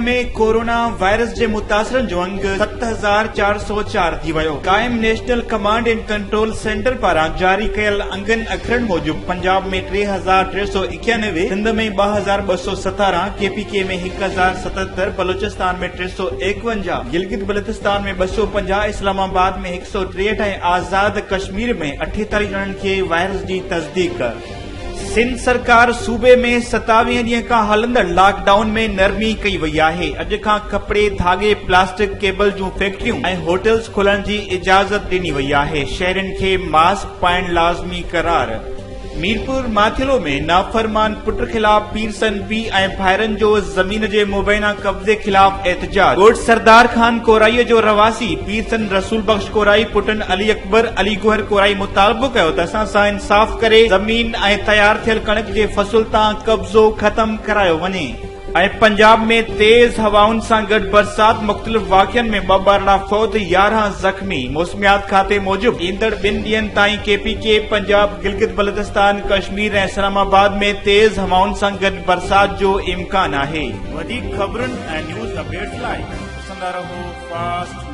۾ Corona virus جي متاثرن جو انگ 7404 ٿي ويو. قائم national command and control centre پاران جاري ڪيل انگن اکرن موجب پنجاب ۾ 3391، سنڌ ۾ 2217، ڪي پي ڪي ۾ 1077، بلوچستان ۾ 351، گلگت بلتستان ۾ 250، اسلام آباد ۾ 163 ۽ آزاد ڪشمير ۾ 48 ڄڻن کي وائرس جي تصديق. سنڌ سرڪار صوبي ۾ 27 ڏينهن کان هلندڙ لاڪ ڊائون ۾ نرمي ڪئي وئي آهي، اڄ کان ڪپڙي، ڌاڳي، پلاسٽڪ، ڪيبل جون فيڪٽريون ۽ هوٽلز کولڻ جي اجازت ڏني وئي آهي، شهرين کي ماسڪ پائڻ لازمي قرار. ميرپور ماٿيلو ۾ نافرمان پٽ خلاف پيرسن پيء ۽ ڀائرن جو زمين جي مبينا قبضي خلاف احتجاج، ڳوٺ سردار خان ڪورائي جو رهواسي پيرسن رسول بخش ڪورائي پٽن علي اڪبر، علي گوهر ڪورائي مطالبو ڪيو ته اسان سان انصاف ڪري زمين ۽ تيار ٿيل ڪڻڪ جي فصل تان قبضو ختم ڪرايو وڃي. ۽ پنجاب ۾ تيز هوائن سان گڏ برسات، مختلف واقعن ۾ ٻه ٻارڙا فوت، 11 زخمي، موسميات کاتي موجب ايندڙ ٻن ڏينهن تائين K P K, Punjab, Gilgit Baltistan, Kashmir ۽ اسلام آباد ۾ تيز هوائن سان گڏ برسات جو امڪان آهي. وڌيڪ خبرن ۽ نيوز اپڊيٽس لاء ڏسندا رهو فاسٽ.